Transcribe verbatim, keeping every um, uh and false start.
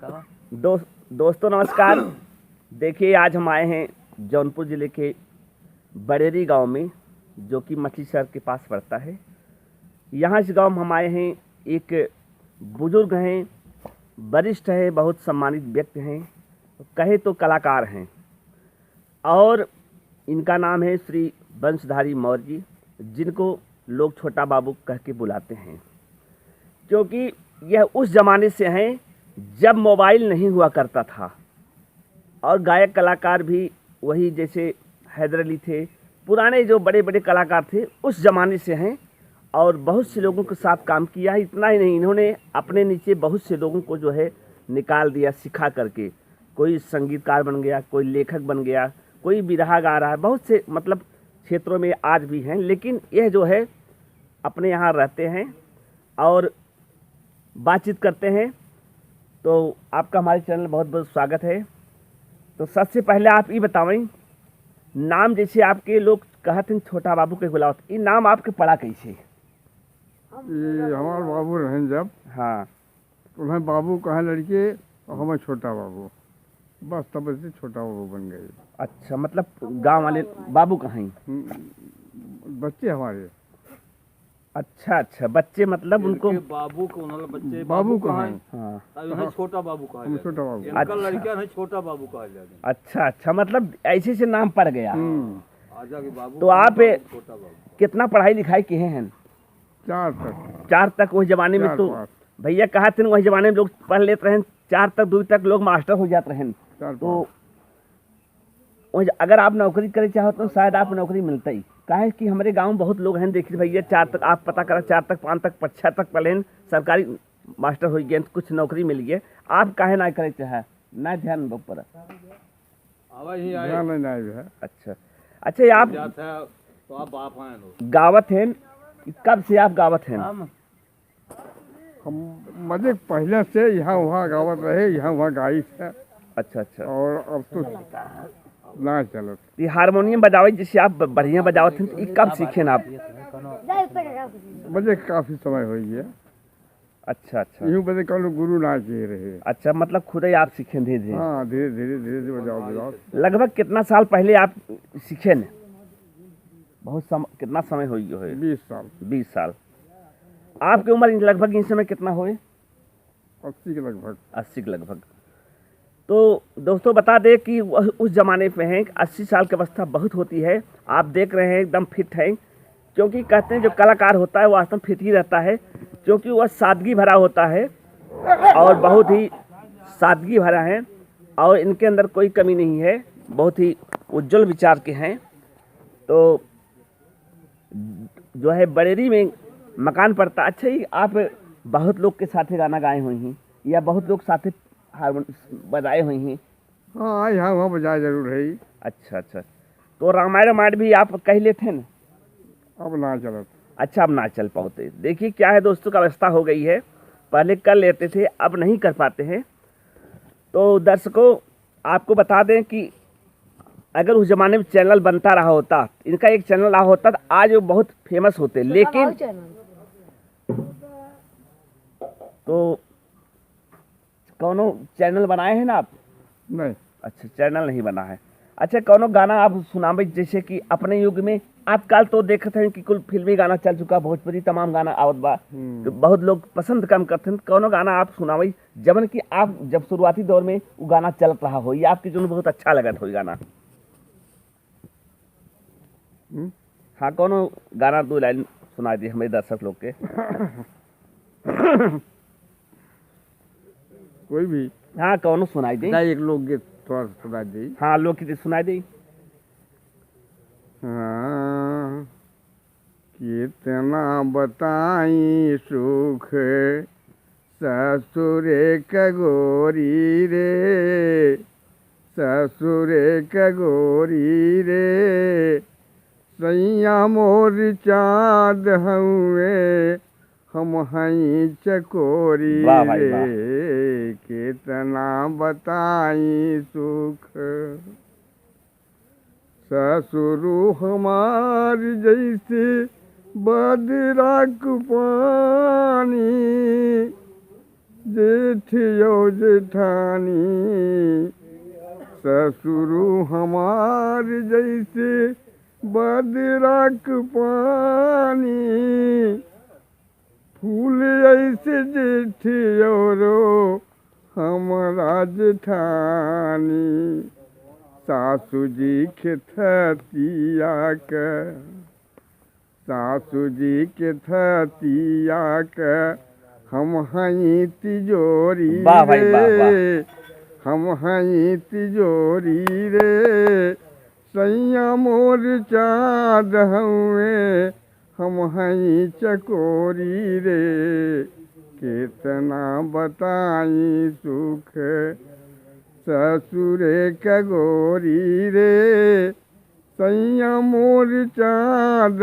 दो, दोस्तों नमस्कार। देखिए, आज हम आए हैं जौनपुर जिले के बड़ेरी गांव में, जो कि मछली शहर के पास पड़ता है। यहाँ इस गांव में हम आए हैं, एक बुजुर्ग हैं, वरिष्ठ हैं, बहुत सम्मानित व्यक्ति हैं, कहे तो कलाकार हैं। और इनका नाम है श्री वंशधारी मौर्य जी, जिनको लोग छोटा बाबू कह के बुलाते हैं, क्योंकि यह उस ज़माने से हैं जब मोबाइल नहीं हुआ करता था। और गायक कलाकार भी वही, जैसे हैदर अली थे, पुराने जो बड़े बड़े कलाकार थे उस ज़माने से हैं। और बहुत से लोगों के साथ काम किया है। इतना ही नहीं, इन्होंने अपने नीचे बहुत से लोगों को जो है निकाल दिया सिखा करके। कोई संगीतकार बन गया, कोई लेखक बन गया, कोई बिरहा गा रहा है, बहुत से मतलब क्षेत्रों में आज भी हैं। लेकिन यह जो है अपने यहाँ रहते हैं और बातचीत करते हैं। तो आपका हमारे चैनल बहुत बहुत स्वागत है। तो सबसे पहले आप ई बतावें, नाम जैसे आपके लोग कहत हैं छोटा बाबू के बुलावत, ई नाम आपके पड़ा कैसे? ये हमार बाबू रहन जब, हाँ। उन्हें बाबू कहे लड़के और हमें छोटा बाबू, बस तब से छोटा बाबू बन गए। अच्छा, मतलब गांव वाले बाबू कहें? हम्म, बच्चे हमारे। अच्छा, अच्छा, बच्चे मतलब उनको इनके बाबू को, उन्होंने बच्चे बाबू बाबू कहें। कहें। हाँ। तब इन्हें हाँ। छोटा बाबू कहा हम जाता। छोटा बाबू। इनका अच्छा। लड़का नहीं, छोटा बाबू कहा जाता। अच्छा, अच्छा, मतलब ऐसे से नाम पड़ गया। हम्म। आजा के बाबू तो कहें, आप बाबू छोटा बाबू। कितना पढ़ाई लिखाई किए हैं? चार तक। चार तक। वही जमाने में चार तो पास। भैया कहा थे, वही जमाने में लोग पढ़ लेते रहें, चार तक, दो तक लोग मास्टर हो जाते रहें। चार तो पास। वही अगर आप नौकरी करे चाहो तो शायद आप नौकरी मिलता ही। काहे कि हमरे गांव में बहुत लोग हैं, देखिए भैया, चार तक आप पता करा, चार तक, पाँच तक, छः तक पढ़े हैं, सरकारी मास्टर हो गए, कुछ नौकरी मिल गए, आप काहे ना करे चाहे, ना ध्यान दो पर। आवा ही आए। ध्यान नहीं आए है। अच्छा, अच्छा, ये आप जात है, तो आप बाप आए हो। गावत हैं, कब से आप गावत हैं? हम हम मजे पहले से यहाँ वहाँ गावत रहे, यहाँ वहाँ गाई है। अच्छा, अच्छा। और अब तो ना चलत। ये हारमोनियम बजावे, जैसे आप ब-, बढ़िया बजावत हैं, तो ये कब सीखे ना आप? मजे काफी समय हो गया। अच्छा, अच्छा। यूं बजे कौनो गुरु ना किए रहे। अच्छा, मतलब खुद ही आप सीखे धीरे धीरे? हाँ, धीरे धीरे, धीरे धीरे बजाओ, बजाओ। लगभग कितना साल पहले आप सीखे ने? बहुत सम-, कितना समय हो गया है? बीस साल। बीस साल। आपके उम्र इन, लगभग इस समय कितना होए? अस्सी के लगभग। अस्सी के लगभग। तो दोस्तों, बता दें कि वह उस जमाने पे हैं कि अस्सी साल की अवस्था बहुत होती है। आप देख रहे हैं, एकदम फिट हैं, क्योंकि कहते हैं, जो कलाकार होता है, वो वास्तव में फिट ही रहता है, क्योंकि वह सादगी भरा होता है और बहुत ही सादगी भरा है और इनके अंदर कोई कमी नहीं है, बहुत ही उज्जवल विचार के हैं। तो जो है बड़ेरी में मकान पड़ता। अच्छा, ये आप बहुत लोग के साथे गाना गाए हुए हैं या बहुत लोग साथे हारमोन बजाए हुए हैं? हाँ, यहाँ वहाँ बजाए जरूर है। अच्छा, अच्छा। तो रामायण वामायण भी आप कह लेते हैं ना? अब ना चलत। अच्छा, अब ना चल पाते। देखिए क्या है दोस्तों, का अवस्था हो गई है, पहले कर लेते थे, अब नहीं कर पाते हैं। तो दर्शकों, आपको बता दें कि अगर उस जमाने में चैनल बनता रहा होता, इनका एक चैनल रहा होता, तो आज वो बहुत फेमस होते। लेकिन तो कौनो चैनल बनाए हैं ना आप? नहीं। अच्छा, चैनल नहीं बना है। अच्छा, कौनो गाना आप सुनावे, जैसे कि अपने युग में, आजकल तो देखत हैं कि कुल फिल्मी गाना चल चुका, भोजपुरी तमाम गाना आवत बा, हम्म। तो बहुत लोग पसंद कम करते हैं। कौनो गाना आप सुनावे, जवन कि आप जब शुरुआती दौर में वो गाना चलत रहा हो, या आपके जो बहुत अच्छा लगत हो गाना? हम्म? हाँ, कौनो गाना दो लाइन सुना दी हमारे दर्शक लोग के। कोई भी। हाँ, कौनो सुनाई दे। दाई, एक लोकगीत थोड़ा सा सुना दी। हाँ, लोकगीत सुनाई दे। हाँ। कितना बताई सुख ससुरे क गोरी रे, ससुरे क गोरी रे, सैया मोर चाँद हउए, हम हई चकोरी वाह भाई वाह। रे, कितना बताई सुख। ससुरु हमार जैसे बदरा क पानी, जेठ अउ जेठानी, ससुरु हमार जइसे बदरा क पानी, फूल अइसे जेठ अउरो हमरा जेठानी। सासु जी के थतिया क, सासु जी के थतिया क हम हई तिजोरी वाह भाई, वाह, वाह। रे, हम हई तिजोरी रे। सैया मोर चाँद हउवे, हम हई चकोरी रे। केतना बताई सुख ससुरे क गोरी रे। सैया मोर चाँद